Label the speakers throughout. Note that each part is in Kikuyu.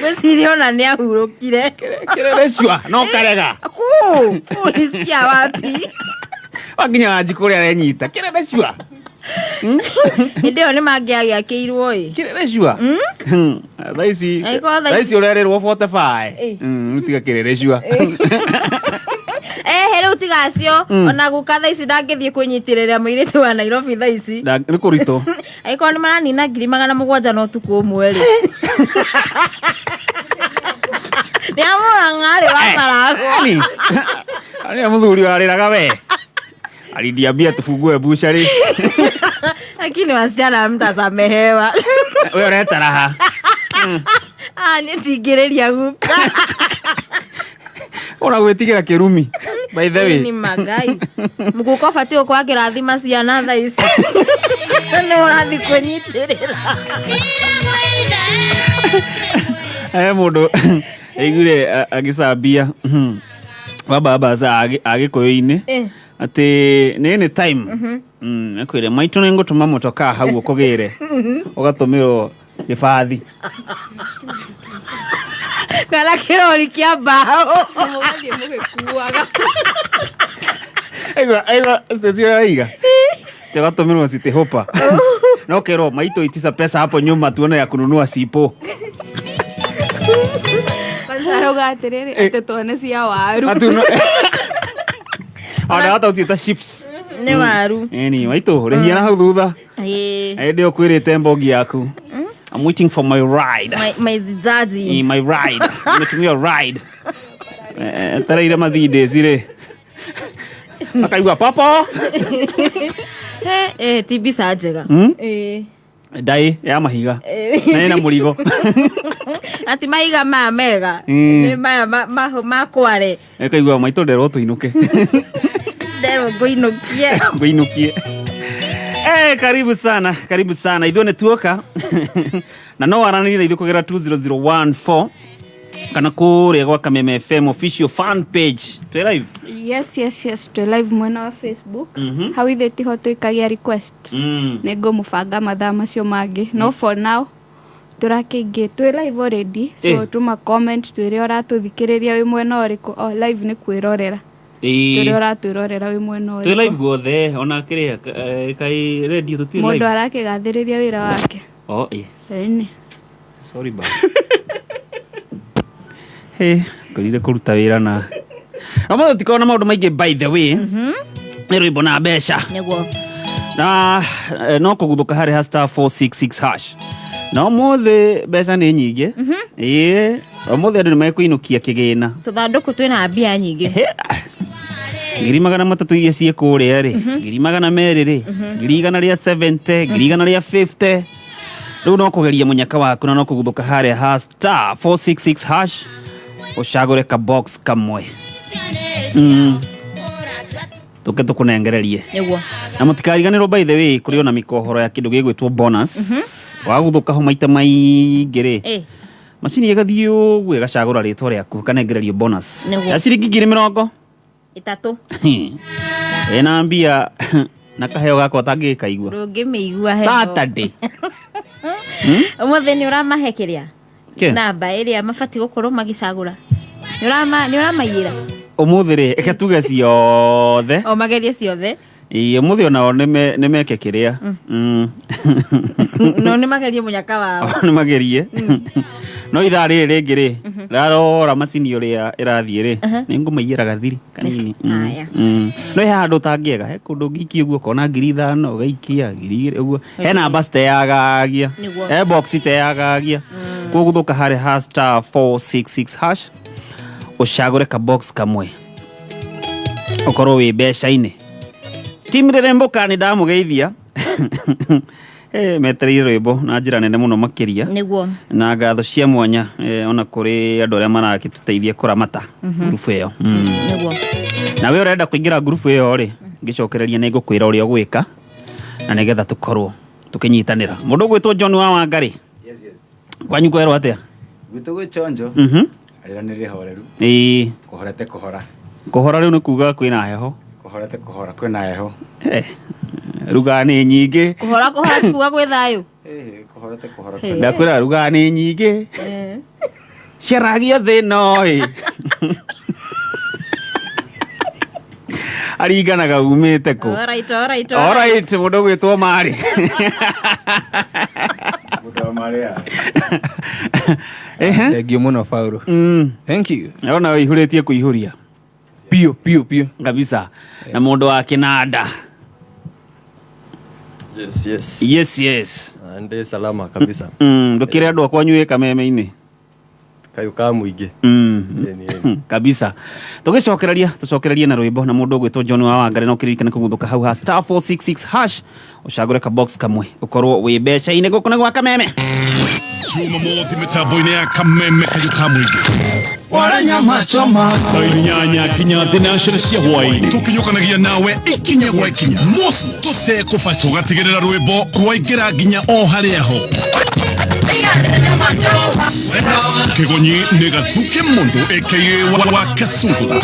Speaker 1: Gwĩciria ona nĩ ahurũkire.
Speaker 2: Kelele cua no karega.
Speaker 1: Kuu, ulisikia wapi?
Speaker 2: Wakinya Wanjikũ ũrĩa arenyita. Kelele cua.
Speaker 1: Hĩndĩ ĩyo nĩ mangĩagĩakĩirwo ĩ.
Speaker 2: Kelele cua. Thaa ici
Speaker 1: Angĩkorwo thaa
Speaker 2: thaa ici ũrerĩrwo 45.
Speaker 1: Ĩ.
Speaker 2: Tiga kelele cua.
Speaker 1: Ehe rĩu tiga acio ona guka thaa ici ndangĩthiĩ kwĩnyitĩrĩra mũirĩtu wa Nairobi thaa ici.
Speaker 2: Nĩ kũritũ.
Speaker 1: Angĩkorwo nĩ maranina 700,000 na ũtukũ ũmwe rĩ. Nĩ amũrang'arĩ wa maragwo.
Speaker 2: Yaani, arĩa mũthuri warĩraga we. Aliniambia tufungue buchari.
Speaker 1: Lakini wasichana mtasamehewa.
Speaker 2: We ũretaraha.
Speaker 1: Ah, niĩ ndingĩrĩria guka.
Speaker 2: Ona gwĩtigĩra kĩrumi. By the way.
Speaker 1: Nĩ magai. Mũguka ũbatiĩ gũkorwo akĩrathima ciana thaa ici. Nĩ ũrathiĩ kwĩnyitĩrĩra.
Speaker 2: He mũndũ aiguire agĩcambia wa baba agĩkũyũ-inĩ
Speaker 1: Eh.
Speaker 2: atĩ nĩ nĩ time akwĩre maitũ nĩ ngũtũma mũtokaa hau ũkũgĩre ũgatũmĩrwo gĩbathi.
Speaker 1: Kana kĩrori kĩa mbaũ.
Speaker 3: Mũgathiĩ mũgĩkuaga.
Speaker 2: Aigua aigua Stacy ũrĩa araiga ũgatũmĩrwo City Hopper no kerwo maitũ itisha pesa hapo nyuma tuone ya kununua sipo.
Speaker 3: Kwanza arauga atĩrĩrĩ atĩ tuone cia waru.
Speaker 2: Atuno ona hata uciĩta chips.
Speaker 1: Nĩ waru.
Speaker 2: Ĩni maitũ rĩhia na hau thutha.
Speaker 1: Ĩĩ.
Speaker 2: Hĩndĩ ĩyo kwĩrĩte mbogi yaku. I'm waiting for my ride.
Speaker 1: My daddy.
Speaker 2: Eh, my ride. Nimetumia ride. Etereire mathindĩ cirĩ. Akaigua papa.
Speaker 1: Eh, eh, ti mbica njega. Ĩĩ.
Speaker 2: Ndai ya mahiga. Na ĩna mũrigo.
Speaker 1: Na ti mahiga maya mega. Nĩ maya ma kware.
Speaker 2: Akaigua maitũ nderwo tũinũke.
Speaker 1: Nderwo ngũinũkie.
Speaker 2: Ngũinũkie. Eh, karibu sana, karibu sana. Ithuĩ nĩ tuoka. Na no waranĩrie na ithuĩ kũgerera 20014 kana kũrĩa gwa Kameme FM official fan page. Twĩ live.
Speaker 3: Yes, twĩ live mwena wa Facebook. Hau ithuĩ tiho tũikagia request. Nĩ ngũmũbanga mathaa macio mangĩ. No for now tũrakĩingĩ twĩ live already. So tũma comment twĩre ũratũthikĩrĩria wĩ mwena ũrĩkũ. Oh, live nĩ kwĩrorera. Twĩre ũratwĩrorera wĩ mwena
Speaker 2: Twĩ
Speaker 3: ũrĩkũ.
Speaker 2: live guothe ona kĩrĩa kai radio tũtirĩ
Speaker 3: Mũndũ
Speaker 2: live.
Speaker 3: arakĩgathĩrĩria wĩra wake.
Speaker 2: Oh, eh.
Speaker 3: Ĩni.
Speaker 2: Sorry ba. Hey, ngorire kũruta wĩra na Ũmũthĩ tũtikoragwo na maũndũ maingĩ by the way. Nĩ rwĩmbo na mbeca.
Speaker 1: Nĩguo.
Speaker 2: Na no kũguthũka harĩ ha star 466 hash. Na ũmũthĩ mbeca nĩ nyingĩ. Ĩĩ, ũmũthĩ andũ nĩ mekũinũkia kĩgĩna.
Speaker 1: Tũthandũkũ twĩna mbia nyingĩ.
Speaker 2: 300,000 iria ciĩ kũrĩa rĩ, 200,000 rĩ, 170,000, 150,000. Rĩu no kũgeria mũnyaka waku na no kũguthũka harĩa ha star 466 hash ũcagũre ka box kamwe. Tũke tũkũnengererie.
Speaker 1: Nĩguo.
Speaker 2: Na mũtikariganĩrwo by the way kũrĩ ona mĩkohoro ya kĩndũ gĩgwĩtwo bonus. Waguthũka ho maita maingĩ rĩ. Macini ĩgathiĩ ũguo ĩgacagũra rĩtwa rĩaku ĩkanengererio bonus.
Speaker 1: Nĩguo.
Speaker 2: Ya ciringi 30,000. Ĩna mbia na kaheo gakwa ũtangĩkaigua.
Speaker 1: Ndũngĩmĩigua heho.
Speaker 2: Saturday.
Speaker 1: Ũmũthĩ nĩ ũramahe kĩrĩa?
Speaker 2: Kĩ?
Speaker 1: Namba ĩrĩa mabatiĩ gũkorwo magĩcagũra. Nĩ ũramaiyĩra?
Speaker 2: Ũmũthĩ rĩ, reke tuge ciothe.
Speaker 1: O magerie ciothe.
Speaker 2: Ĩĩ, ũmũthĩ onao nĩ meke kĩrĩa.
Speaker 1: No nĩ magerie mũnyaka wao.
Speaker 2: Nĩ magerie. No ithaa rĩrĩ rĩngĩ rĩ, rarora macini ũrĩa ĩrathiĩ rĩ, nĩ ngũmaiyĩra gathiri kanini.
Speaker 1: Haya.
Speaker 2: No he handũ ũtangĩega, he kũndũ ũngĩikia ũguo ũkona 5,000, ũgaikia 2,000 ũguo. He namba citeyagagia.
Speaker 1: Nĩguo.
Speaker 2: He box iteyagagia. Koguo gũthũka harĩ ha star 466 hash, ũcagũre ka box kamwe. Ũkorwo wĩ mbeca-inĩ. Team Rĩrĩmbũka nĩ ndamũgeithia. Metereire rwĩmbo na njĩra nene mũno makĩria.
Speaker 1: Nĩguo.
Speaker 2: Na ngatho cia mwanya ona kũrĩ andũ arĩa marakĩtũteithia kũramata ngurubu ĩyo.
Speaker 1: Nĩguo.
Speaker 2: Na we ũrenda kũingĩra ngurubu ĩyo rĩ, ngĩcokereria nĩ ngũkwĩra ũrĩa ũgwĩka na nĩgetha tũkorwo tũkĩnyitanĩra. Mũndũ ũgwĩtwo John wa Wangari.
Speaker 4: Yes, yes.
Speaker 2: Kwanyu kwerwo atĩa?
Speaker 4: Gwitũ gwĩ chonjo. Rĩra nĩ rĩhoreru.
Speaker 2: Ĩĩ.
Speaker 4: Kũhorete kũhora.
Speaker 2: Kũhora rĩu nĩ kuga kwĩna heho.
Speaker 4: Kũhorete kũhora kwĩna heho.
Speaker 2: Ruga nĩ nyingĩ.
Speaker 1: Kũhora kũhora ti kuga gwĩ thayũ.
Speaker 4: Kũhorete kũhora.
Speaker 2: Ndakwĩra ruga nĩ nyingĩ. Ciaragia thĩna ĩ. Aringanaga umĩte kũ.
Speaker 1: Alright, alright,
Speaker 2: Alright, mũndũ ũgwĩtwo Marĩ.
Speaker 4: Mũndũ wa marĩa.
Speaker 2: Ehe.
Speaker 5: Thank you mũno Paulo. Thank you.
Speaker 2: Naona wĩihũrĩtie kũihũria.
Speaker 5: Piũ piũ piũ.
Speaker 2: Kabisa. Na mũndũ wa kĩnanda.
Speaker 6: Yes, yes.
Speaker 2: Yes, yes.
Speaker 6: Ndi salama kabisa.
Speaker 2: Ndũkĩre andũ akwa nyuĩ kameme-inĩ.
Speaker 6: Kayũ ka mũingĩ. Ĩni, ĩni.
Speaker 2: Kabisa. Tũgĩcokereria, tũcokererie na rwĩmbo na mũndũ ũgwĩtwo John wa Wangari no kĩririkane kũguthũka hau ha star 466 hash ũcagũre ka box kamwe ũkorwo wĩ mbeca-inĩ gũkũ nĩ gwa kameme.
Speaker 7: Jumamothi mitambo-inĩ ya kameme kayũ ka mũingĩ.
Speaker 8: Wala nyama choma.
Speaker 7: Thaa inyanya kinya thinacera cia hwaĩ-inĩ tũkinyũkanagia nawe ikinya gwa ikinya mos tũtekũbaca tũgatigĩrĩra rwĩmbo rwaingĩra nginya o harĩa ho. Kĩgonyi nĩ gathuke mũndũ aka wa Kasungura.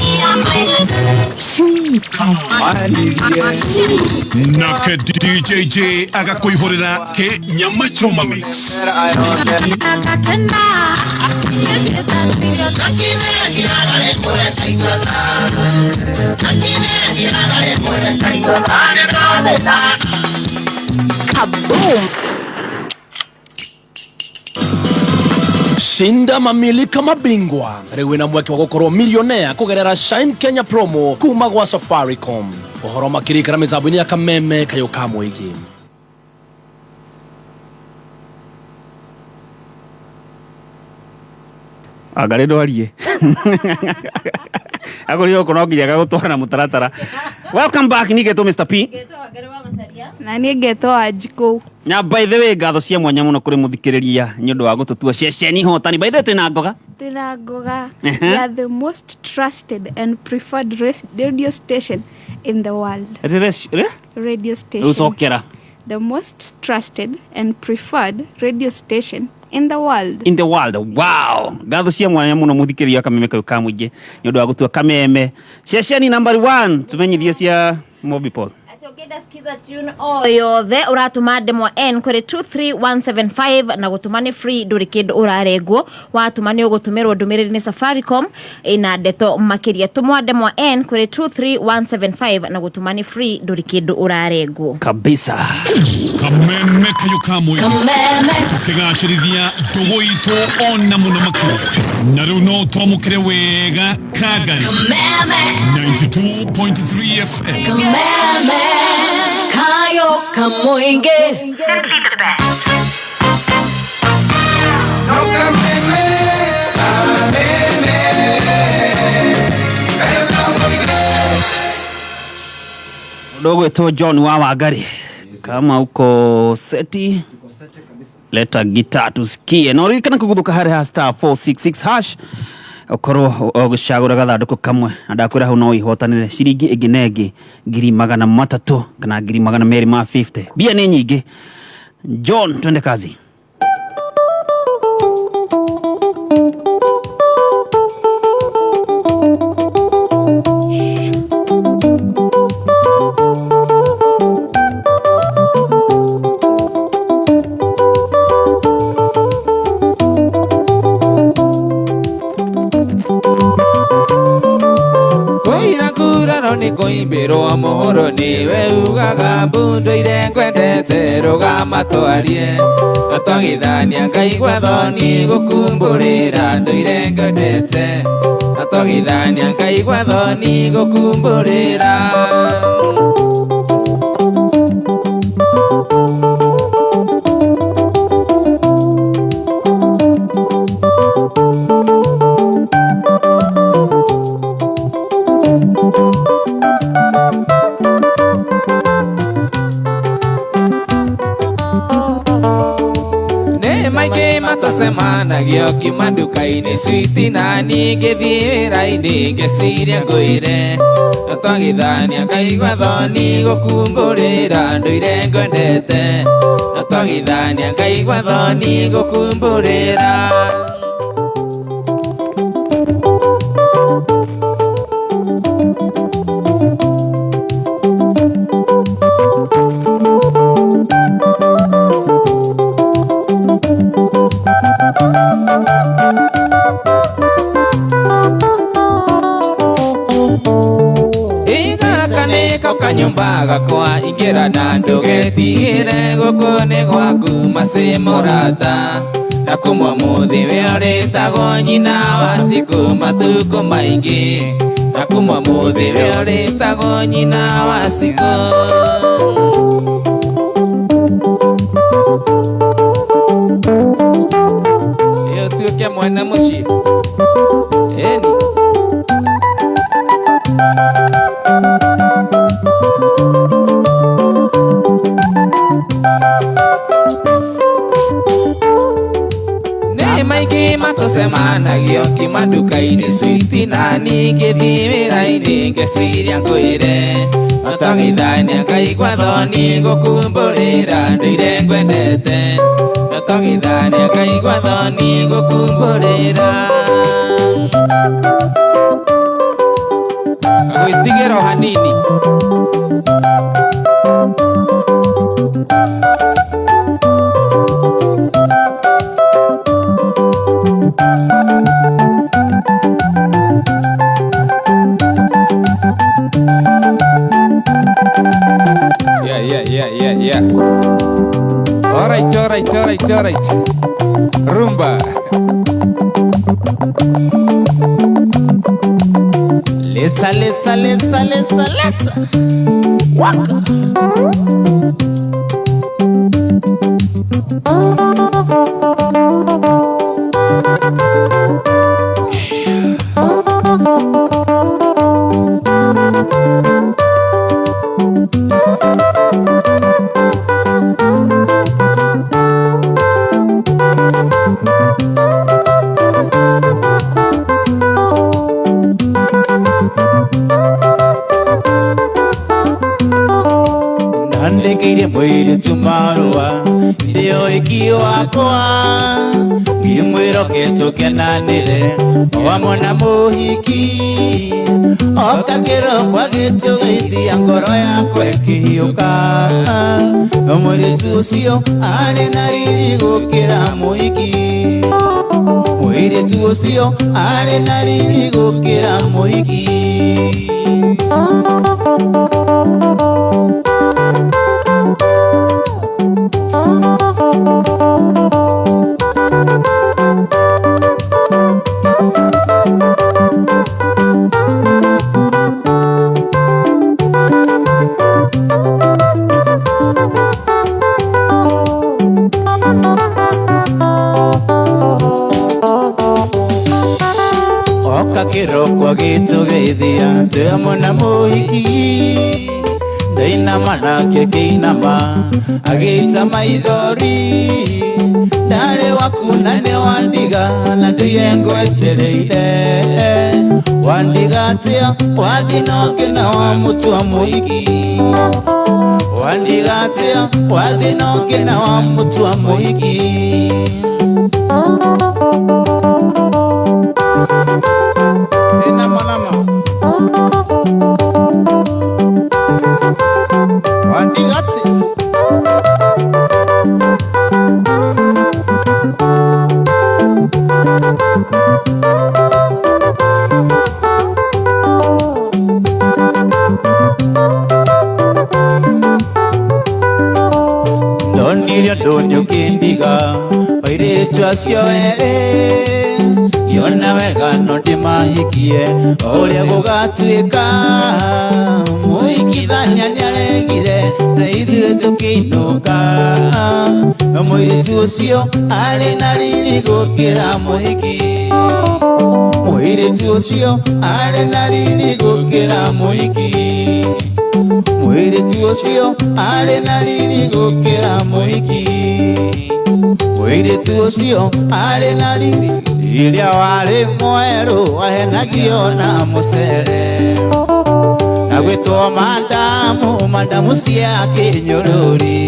Speaker 7: Suka. Nake DJJ agakũihũrĩra kĩ nyama choma mix.
Speaker 1: Kaboom.
Speaker 8: Shinda mamili kama bingwa rĩu wĩna mweke wa gũkorwo millionaire kũgerera Shine Kenya promo kuma gwa Safaricom. Ũhoro makĩrikara mĩtambo-inĩ ya kameme kayũ ka mũingĩ.
Speaker 2: Angarĩ ndwarie. Agũrire gũkũ no nginya gagũtwara na mũtaratara. Welcome back nigetwo Mr. P.
Speaker 3: Na niĩ ngetwo Wanjikũ.
Speaker 2: Na by the way ngatho cia mwanya mũno kũrĩ mũthikĩrĩria nĩ ũndũ wa gũtũtua ceceni hotani. By the way twĩna ngoga.
Speaker 3: Twĩna ngoga. We are the most trusted and preferred radio station in the world. Radio station.
Speaker 2: Rĩu cokera.
Speaker 3: The most trusted and preferred radio station in the world.
Speaker 2: In the world. Wow. Ngatho cia mwanya mũno mũthikĩrĩria kameme kayũ ka mũingĩ nĩ ũndũ wa gũtua kameme ceceni number 1 tumenyithie cia Mobi Paul.
Speaker 1: Ũngĩenda skiza tune o yothe ũratũma ndemwa N kũrĩ 23175 na gũtũma nĩ free ndũrĩ kĩndũ ũrarengwo. Watũma nĩ ũgũtũmĩrwo ndũmĩrĩri nĩ Safaricom ĩna ndeto makĩria. Tũmwa ndemwa N kũrĩ 23175 na gũtũma nĩ free ndũrĩ kĩndũ ũrarengwo.
Speaker 2: Kabisa.
Speaker 7: Kameme kayũ ka mũingĩ. Tũkĩgacĩrithia ndũgũ itũ ona mũno makĩria. Na rĩu no twamũkĩre wega Kagari. 92.3 FM.
Speaker 9: Kameme kayo kamoinge.
Speaker 8: No kameme, kameme, kayo kamoinge.
Speaker 2: Ũndũ ũgwĩtwo John wa Wangari. Kama uko seti leta gita tusikie. Na ũririkane kũguthũka harĩ ha star 466 hash ũkorwo ũgĩcagũra gathandũkũ kamwe na ndakwĩra hau no ihotanĩre ciringi ĩngĩ na ĩngĩ 300 kana 250. Mbia nĩ nyingĩ. John, twende kazi.
Speaker 10: Koimbirwo muhuro niwe ugaga mbundu ire ngwendete rũgama twarie na twagithania ngaigua thoni gũkumbũrĩra ndũire ngwendete na twagithania ngaigua thoni gũkumbũrĩra. Matacemanagio kiuma nduka-inĩ switi na niĩ ngĩthiĩ wĩra-inĩ ngĩciria ngwĩre na twagithania ngaigua thoni gũkumbũrĩra ndũire ngwendete na twagithania ngaigua thoni gũkumbũrĩra. Ngũkwĩra na ndũgetigĩre gũkũ nĩ gwaku macĩ mũrata. Na kumwa mũthĩ we ũrĩtagwo nyina wa cikũ matukũ maingĩ. Na kumwa mũthĩ we ũrĩtagwo nyina wa cikũ. Ĩyo tuĩke mwene mũciĩ. Ĩni. Maingĩ matũcemanagio kiuma nduka-inĩ switi na niĩ ngĩthiĩ wĩra-inĩ ngeciria ngwĩre no twagĩthania ngaigua thoni ngũkumbũrĩra ndũire ngwendete no twagĩthania ngaigua thoni ngũkumbũrĩra gwĩtigĩra o hanini. Yeah. All right, all right, all right, all right. Rumba.
Speaker 11: Lesa, lesa, lesa, lesa, lesa. Waka. Nandĩkĩire mũirĩtu marũa ndĩ ũhiki wakwa ngĩmwĩra oke tũkenanĩre o hamwe na mũhiki oka kĩroko agĩtũgeithia ngoro yakwa ĩkĩhiũka mũirĩtu ũcio arĩ na riri gũkĩra mũhiki mũirĩtu ũcio arĩ na riri gũkĩra mũhiki. Oka kĩroko agĩtũgeithia twĩ hamwe na mũhiki ndainama nake kĩinama agĩita maithori ndarĩ waku na nĩ wandiga na ndũire ngwetereire wandiga atĩa wathiĩ na ũngĩ na wamũtua mũhiki wandiga atĩa wathiĩ na ũngĩ na wamũtua mũhiki. Ndonirio ndũnyũ kĩndiga airĩtu acio erĩ ngĩona wega no ndĩmahikie o ũrĩa gũgatuĩka mũhikithania nĩaregire na ithuĩ tũkĩinũka no mũirĩtu ũcio arĩ na riri gũkĩra mũhiki mũirĩtu ũcio arĩ na riri gũkĩra mũhiki mũirĩtu ũcio arĩ na riri gũkĩra mũhiki mũirĩtu ũcio arĩ na riri iria warĩ mwerũ wahenagio na mũcere na gwĩtwo mandamu mandamu cia kĩnyũrũri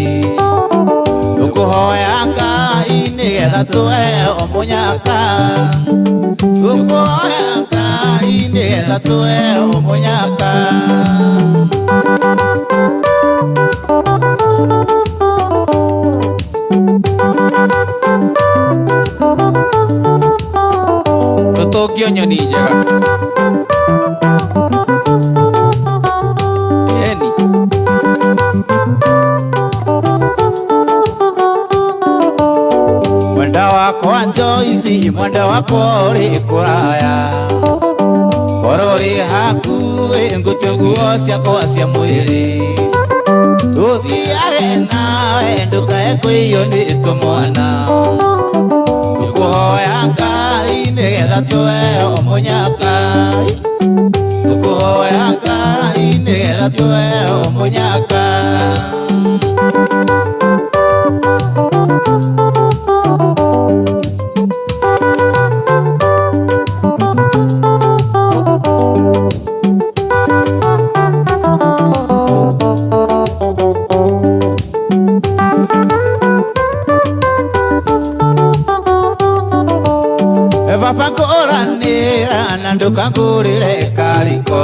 Speaker 11: tũkũhoya Ngai nĩgetha tũheo mũnyaka tũkũhoya Ngai nĩgetha tũheo mũnyaka.
Speaker 10: Tũtũngio nyoni njega. Ĩni.
Speaker 11: Wakwa Joyce mwenda wakwa uri kuraya Korori hakuĩ ngũtue nguo ciakwa cia mwĩrĩ Tũthiage nawe ndũkae kũiywo nĩ tũmwana Tũkũhoya Ngai nĩgetha tũheo mũnyaka Tũkũhoya Ngai nĩgetha tũheo mũnyaka. Ndukangurire kariko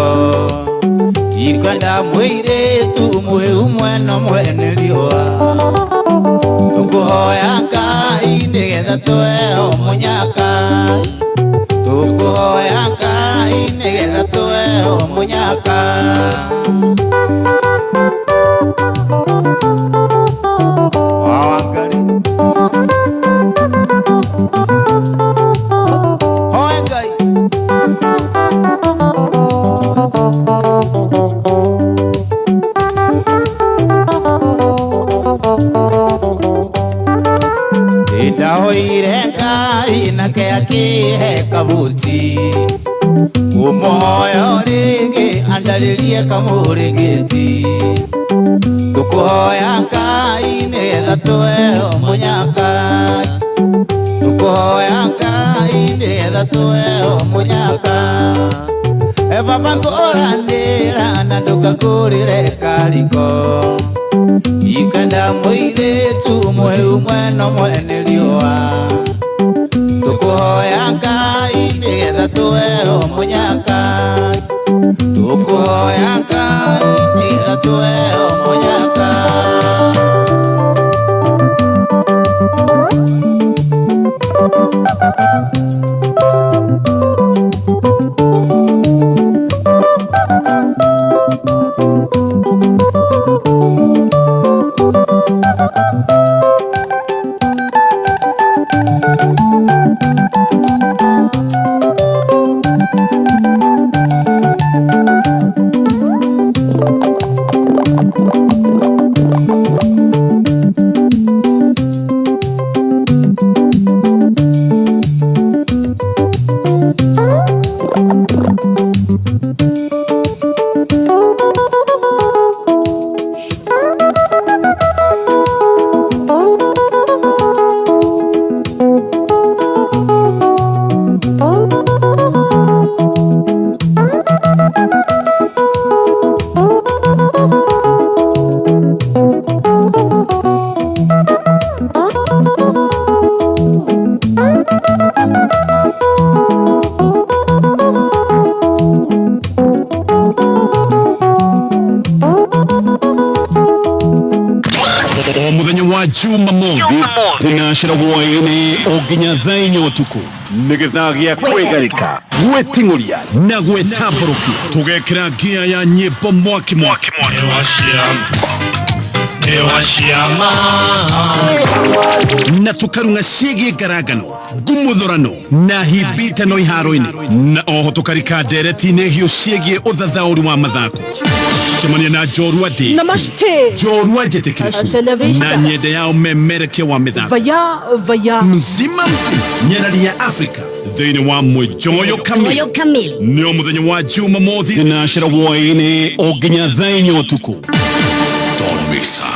Speaker 11: ikwenda mwiritu muhiu mwena mwene riũa Tukuhoya Ngai nĩgetha tũheo mũnyaka Tukuhoya Ngai nĩgetha tũheo mũnyaka. Ndahoire Ngai nake akĩhe kabuti Kũmũhoya rĩngĩ andarĩrie kamũrĩngĩti Tũkũhoya Ngai nĩgetha tũheo mũnyaka Tũkũhoya Ngai nĩgetha tũheo mũnyaka Baba ngũranĩra na ndũkangũrĩre kariko Ikanda mwiritu muhiu mwena mwene riũa Tũkũhoya Ngai nĩgetha tũheo mũnyaka Tũkũhoya Ngai nĩgetha tũheo mũnyaka.
Speaker 7: Jumamothi thinacera hwaini o nginya thaa inya ũtukũ
Speaker 12: nĩ gĩthaa gĩa kwĩgarĩka gwĩting'ũria
Speaker 7: na gwĩtambũrũkia tũgekĩra ngia ya nyĩmbo mwaki mwaki na tũkarung'a ciĩgiĩ ngarangano ngumuthurano na hibitano iharo-inĩ na oho tũkarika ndereti-inĩ hiũ ciĩgiĩ ũthathaũri wa mathako. Cemania na njorua ndĩ njorua njĩtĩkĩrĩku na nyende yao memerekia wa mĩthako mzima mzima nyarari ya Afrika thĩinĩ wa Mwĩnjoyo Kamili nĩ o mũthenya wa Jumamothi thinacera hwaĩ-inĩ o nginya thaa inya ũtukũ. Don't miss out.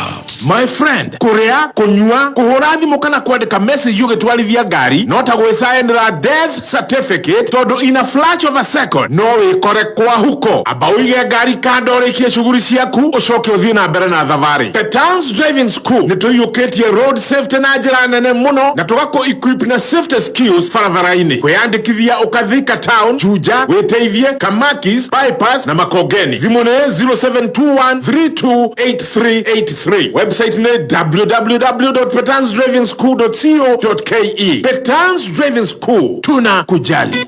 Speaker 12: My friend, kuria, kunyua, kuhura thimu kana kwandika message ugitwarithia ngari no ta gwicainira death certificate tondu in a flash of a second no wikore kwa huko. Amba uige ngari kando urikie shughuli ciaku ucoke uthie na mbere na thabarĩ. Petans Driving School nĩ tũiyũkĩtie road safety na njĩra nene mũno na tũgakũ equip na safety skills barabara-inĩ. Kwĩyandĩkithia ũkathika town, Juja, Wĩteithie, Kamakis, Bypass na Makongeni. Thimũ nĩ 0721328383. Website ni www.petansdrivingschool.co.ke. Petans Driving School, tuna kujali.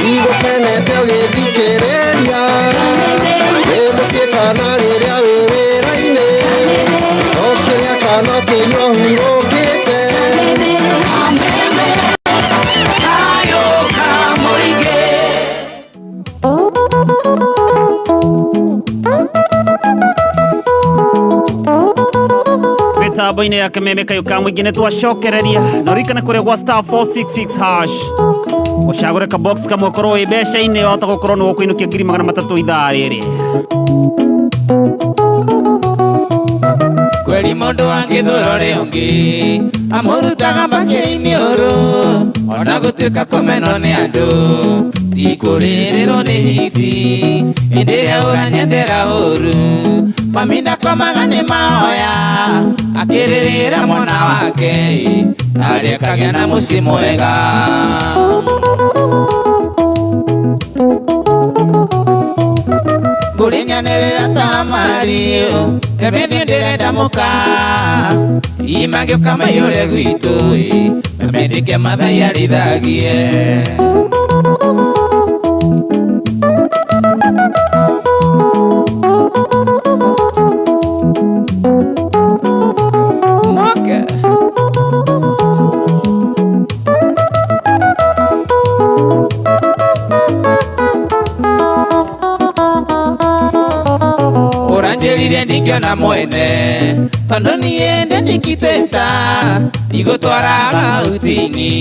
Speaker 13: Igũkenete ũgĩthikĩrĩria wĩ mũciĩ kana rĩrĩa wĩ wĩra-inĩ, o kĩrĩa kana Akĩnyua hurũkĩte.
Speaker 9: Kayo Kamoige.
Speaker 2: Mĩtambo-inĩ ya kameme kayũ ka mũingĩ nĩ twacokereria na ũririkane kũrĩa gwa star 466 hash ũcagũre ka box kamwe ũkorwo wĩ mbeca-inĩ wahota gũkorwo nĩ ũkũinũkia 300,000 ithaa rĩrĩ.
Speaker 10: Kweri mũndũ angĩthũra ũrĩa ũngĩ amũrutaga makĩria-inĩ ũrũ ona gũtuĩka kũmenwo nĩ andũ ndikũrĩrĩrwo nĩ hiti hĩndĩ ĩrĩa ũranyendera ũru mami ndakomaga nĩ mahoya akĩrĩrĩra mwana wake narĩ akagĩa na mũciĩ mwega. Ngũrĩnyanĩrĩra ta Mario Temethi ndĩrenda mũka imagĩũka maiyũre gwitũ mamendeke Mathai arithagie. Moke. Ũranjĩrire ndingĩona mwene tondũ niĩ ndĩndikitĩta ndigũtwaraga utini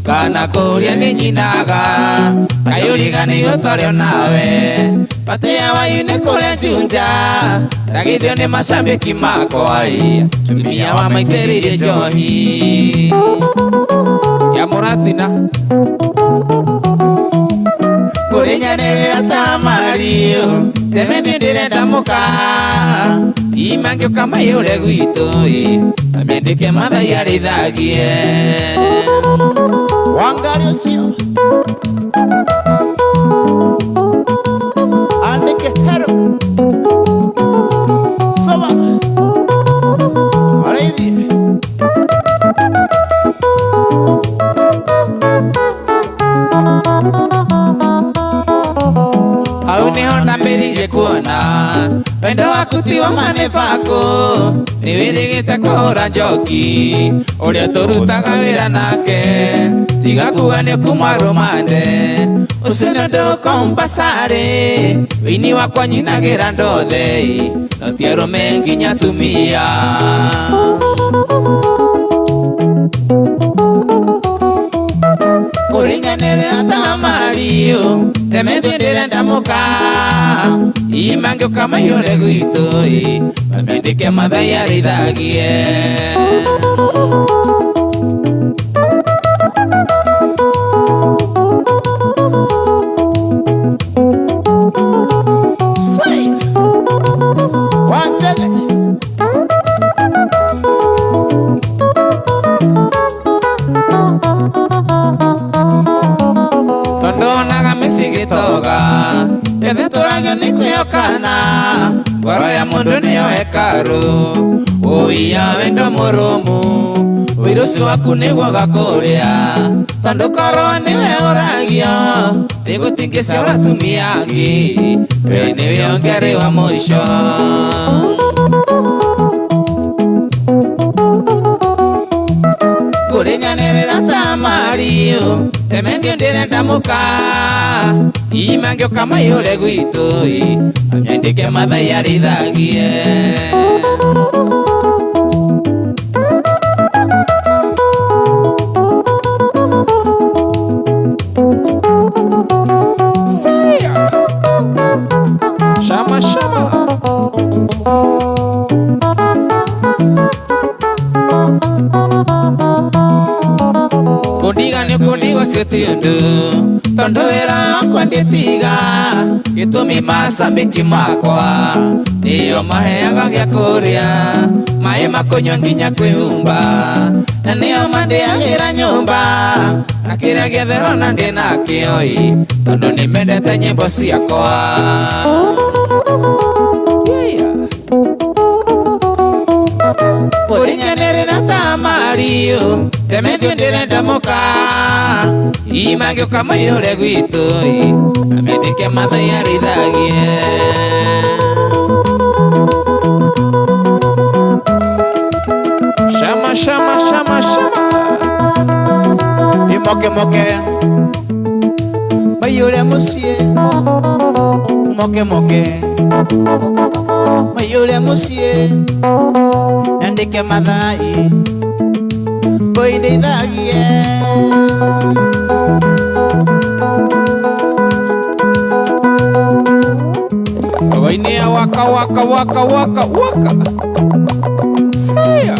Speaker 10: kana kũria nĩ nyinaga kayũriganĩirwo twarĩo nawe patĩa wayu nĩ kũrĩa Juja ndagithio nĩ macambĩki makwa tumia wa maitĩrĩirie njohi ya mũratina. Ngũrĩnyanĩrĩra ta Mario Temethi ndĩrenda mũka imangĩũka maiyũre gwitũ mamĩandĩke Mathai arĩithagie.
Speaker 11: Wangari ũcio andĩke hero soma arĩithie.
Speaker 10: Hau nĩho ndambĩrĩirie kuona wendo waku ti wa ma nĩ bako nĩ wĩrĩgĩte kũhũra njoki ũrĩa tũrutaga wĩra nake tiga kuga nĩ kuma rũmande ũcio nĩ ũndũ kompasarĩ wĩini wakwa nyinagĩra ndothe no ti arũme nginya atumia. Kũringanĩrĩra ta Mario Temethi ndĩrenda mũka imangĩũka maiyũre gwitũ mamĩandĩke Mathai arĩithagie.
Speaker 11: Say Wanjege.
Speaker 10: Tondũ onaga mĩciĩ gĩtoga ethe tũragio nĩ kwĩhokana ngoro ya mũndũ nĩyo hekarũ ũiya wendo mũrũmu ũiru ũcio waku nĩguo gakũrĩa tondũ korwo nĩwe ũragio thĩ gũtingĩciara atumia angĩ we nĩwe ũngĩarĩ wa mũico. Ngũrĩnyanĩrĩra ta Mario Temethi ndĩrenda mũka imangĩũka maiyũre gwitũ mamĩandĩke Mathai arĩithagie. Shama shama. Kũndiga nĩ kũndiga ũcio ti ũndũ tondũ wĩra wakwa ndĩtiga gĩtũmi macambĩki makwa nĩo maheaga gĩa kũrĩa maĩ makũnyua nginya kwĩhumba na nĩo mandĩagĩra nyũmba na kĩrĩa gĩothe rona ndĩ nakĩo tondũ nĩmendete nyĩmbo ciakwa. Kũringanĩrĩra ta Mario Temethi ndĩrenda mũka imangĩũka maiyũre gwitũ mamĩandĩke Mathai arĩithagie.
Speaker 11: Moke moke Mayure musie Moke moke Mayure musie Nandike mathai Boindeithagie.
Speaker 10: Wainia waka waka waka waka waka. Saya.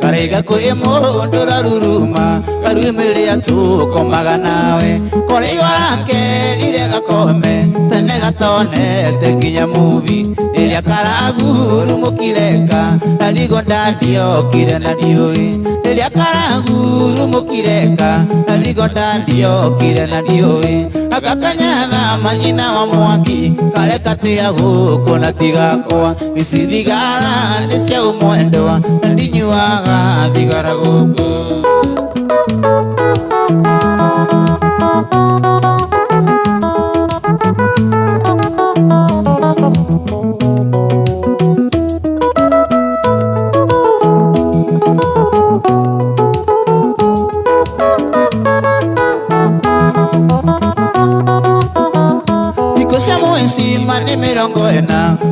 Speaker 11: Karega kwe mundu raruruma karumiria tukomaga nawe koreigo rake rire gakome tene gatonete nginya mubi riria karagurumukireka narigo ndandiokire na ndiũĩ riria karagurumukireka narigo ndandiokire na ndiũĩ akakanyatha manyina wa mwaki kareka tia gũkũ na tigakwa ici thigara nĩ cia ũmwendwa na ndinyuaga thigara gũkũ.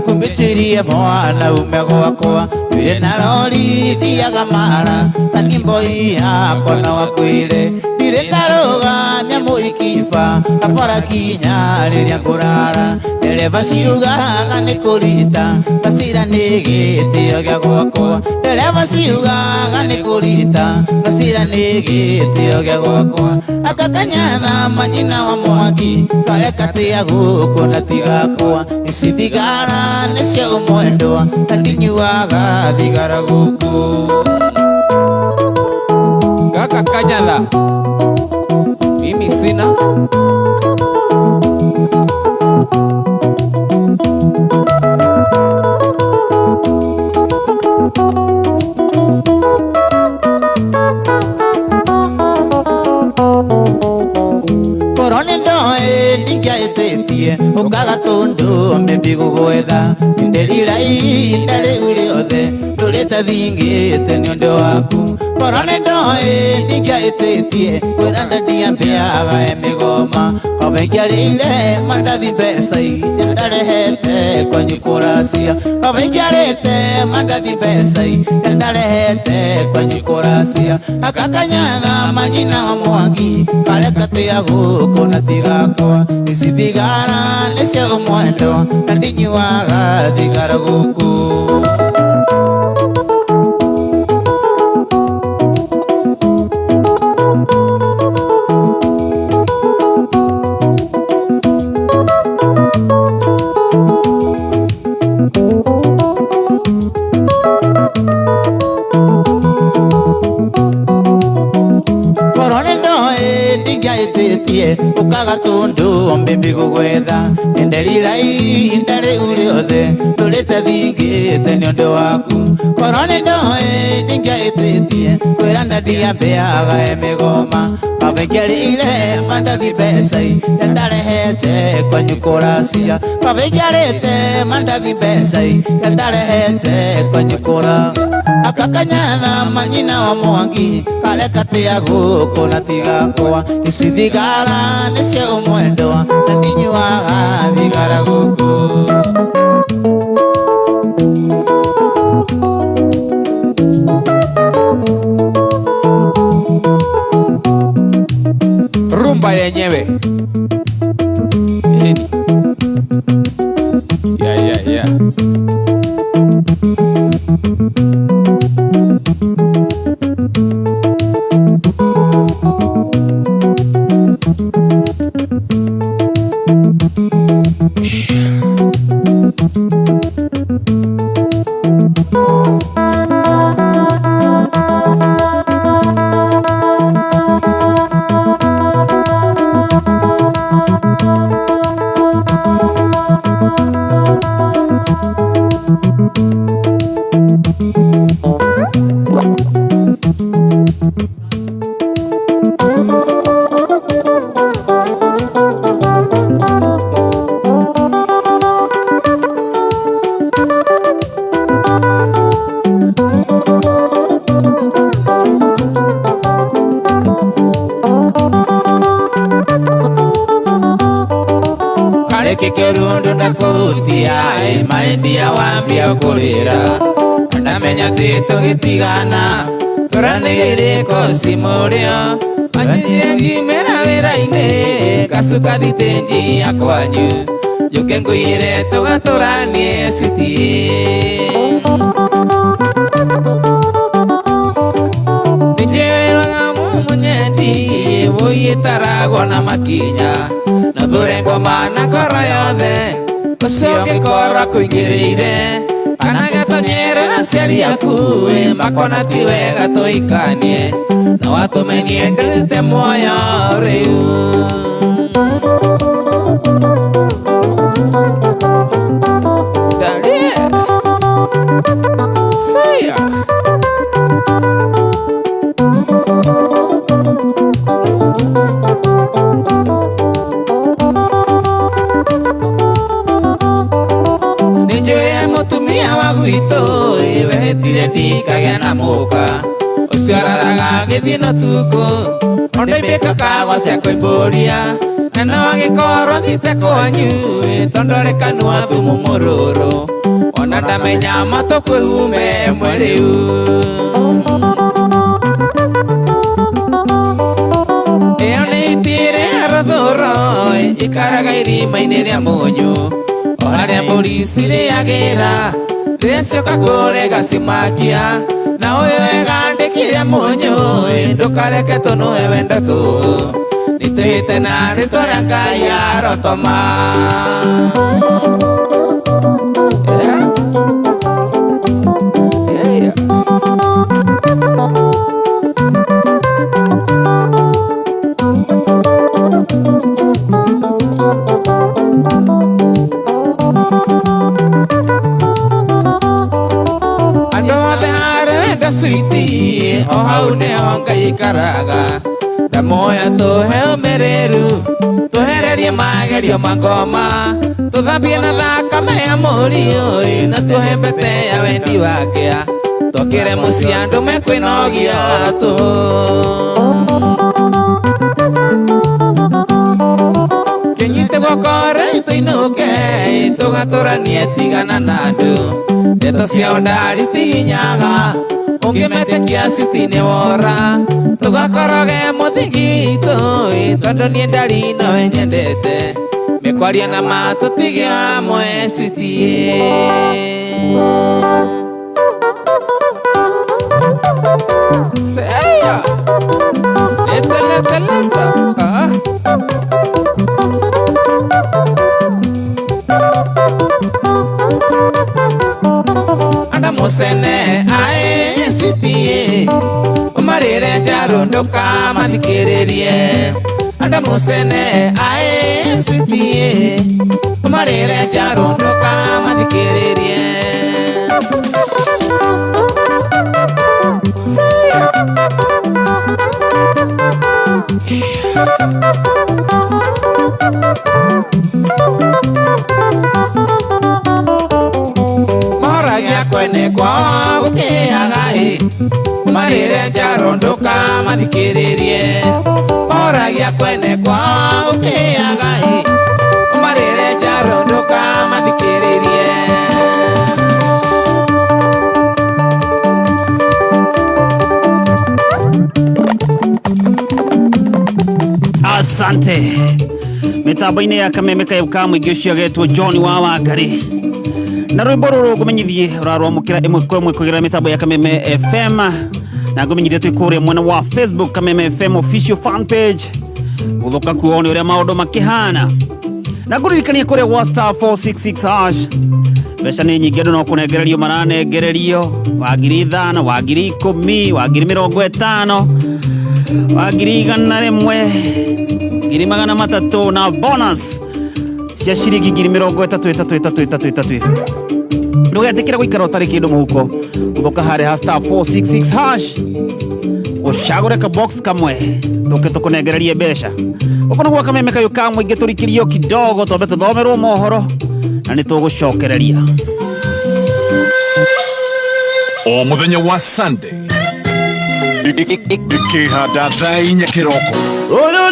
Speaker 11: Kumbitirie mwana ume gwakwa ndwire na rori thiaga mara na nimboi yakwa no gakwire ndirĩ ndarũgamia mũikiba kabara kinya rĩrĩa ngũrara ndereba ciugaga nĩ kũrita ngacira nĩ gĩtĩo gĩa gwakwa ndereba ciugaga nĩ kũrita ngacira nĩ gĩtĩo gĩa gwakwa akakanyatha manyina wa mwaki kareka tia gũkũ na tigakwa ici thigara nĩ cia ũmwendwa na ndinyuaga thigara gũkũ.
Speaker 10: Kaka Kanyala, mimi sina.
Speaker 11: Korone ndoe ndingĩaĩtĩtie ũkaga tũndũ mbĩgũgwetha nderira ihinda rĩu rĩothe ndũrĩte thingĩte nĩ ũndũ waku korone ndoe ndingĩaĩtĩtie kwĩra ndandiambĩaga e mĩgoma kaba ingĩarĩire mandathi mbeca iria ndarehete kwanyu kũracia kaba ingĩarĩte mandathi mbeca iria ndarehete kwanyu kũracia akakanyatha manyina wa mwaki kareka tia gũkũ na tigakwa ici thigara nĩ cia ũmwendwa na ndinyuaga thigara gũkũ. Ukaga tundu mbĩgũgwetha nderira ihinda rĩu rĩothe ndũrĩte thingĩte nĩ ũndũ waku korwo nĩ ndoĩ ndingĩaĩtĩtie kwĩra ndandiambĩaga e mĩgoma Kabengiarĩire mandathi mbeca iria ndarehete kwanyu kũracia. Kabengiarĩte mandathi mbeca iria ndarehete kwanyu kũracia. Akakanyatha manyina wa Mwangi kareka tia gũkũ na tigakwa. Ici thigara nĩcio mwendwa na ndinyuaga thigara gũkũ.
Speaker 10: Rumba yenyewe. Heni. Yeah, yeah, yeah. Kareke ndakuhutia maendia wambia kurira ndamenya ti tugitigana turanigire kosi murio anjire ngimera wira-ini gacuka thitenji ya kwanyu njuke ngwire tugaturanie switi ninjĩrwaga mũnyendi wũitaragwo na makinya na thure ngoma na ngoro yothe ũcio ũngĩkorwo kũingĩrĩire kana gatonyerera aciari aku makona ti wega tũikanie na watũmenie ndĩrute muoyo rĩu. Dalie Saya Nĩnjũĩ mũtumia wa gwitũ wehĩtire ndikagĩa na mũka ũcio araraga agĩthiĩ na ũtukũ ondoimbĩka kagwa cia kũimbũria na no agĩkorwo thiĩte kwanyu tondũ arĩ kanua thumu mũrũrũ ona ndamenya matũkwĩhume ĩmwe rĩu. Ĩyo nĩ itire rũthũro ikaraga irima-inĩ rĩa mũnyũ o harĩa mbũri cirĩagĩra rĩrĩa cioka kũrega cimakia na ũyũ wegandĩkire mũnyũ ndũkareke tũnũhe wendo tũhũ nĩtwĩhĩte na rĩtwa rĩa Ngai arotoma. Yeah. Yeah. Andũ othe harĩ wendo switi o hau nĩho Ngai aikaraga ndamoya tũhe ũmĩrĩru tũhererie magerio ma ngoma tũthambie na thakame ya mũriũ na tũhe mbete ya wendi wake twakĩre mũciĩ andũ mekwĩnogia tũhũ. Kĩnyite guoko rĩu tũinũke tũgatũranie tigana na andũ ndeto ciao ndari ti hinyaga ũngĩmetĩkia citi-inĩ wora tũgakoroge mũthingi witũ tondũ niĩ ndari nowe nyendete mĩkwaria na ma tũtige hamwe citi. Seya Leta leta leta ah. Anda musene ae switi umarire njaro ndukaamathikĩrĩrie Anda musene ae switi umarire njaro ndukaamathikĩrĩrie. Seya. Moragia kwene kwao gũkĩaga ĩ, marĩre njaro ndũkamathikĩrĩrie. Moragia kwene kwao gũkĩaga ĩ, marĩre njaro ndũkamathikĩrĩrie.
Speaker 2: Asante. Mitambo-inĩ ya kameme kayũ ka mũingĩ ũcio agetwo John wa Wangari na rwĩmbo rũrũ ngũmenyithie ũrarwamũkĩra ĩmwe kwa ĩmwe kũgerera mĩtambo ya Kameme FM, na ngũmenyithie twĩ kũrĩa mwena wa Facebook Kameme FM official fan page, gũthũka kuo nĩ ũrĩa maũndũ makĩhana, na ngũririkanie kũrĩa gwa *466 hash mbeca nĩ nyingĩ, andũ no kũnengererio maranengererio wa 5,000, wa 10,000, wa 50,000, wa 100,000, 300,000 na bonus cia ciringi 30,000 3 3 3 3 3. Ndũgetĩkĩre gũikara ũtarĩ kĩndũ mũhuko, gũthũka harĩa ha *466 hash ũcagũre ka box kamwe tũke tũkũnengererie mbeca. Gũkũ nĩguo kameme kayũ ka mũingĩ, tũrikĩrio kidogo twambe tũthomerwo mohoro na nĩ tũgũcokereria.
Speaker 7: O muthenya wa Sunday ikihanda thaa 4 kiroko.
Speaker 12: Ũyũ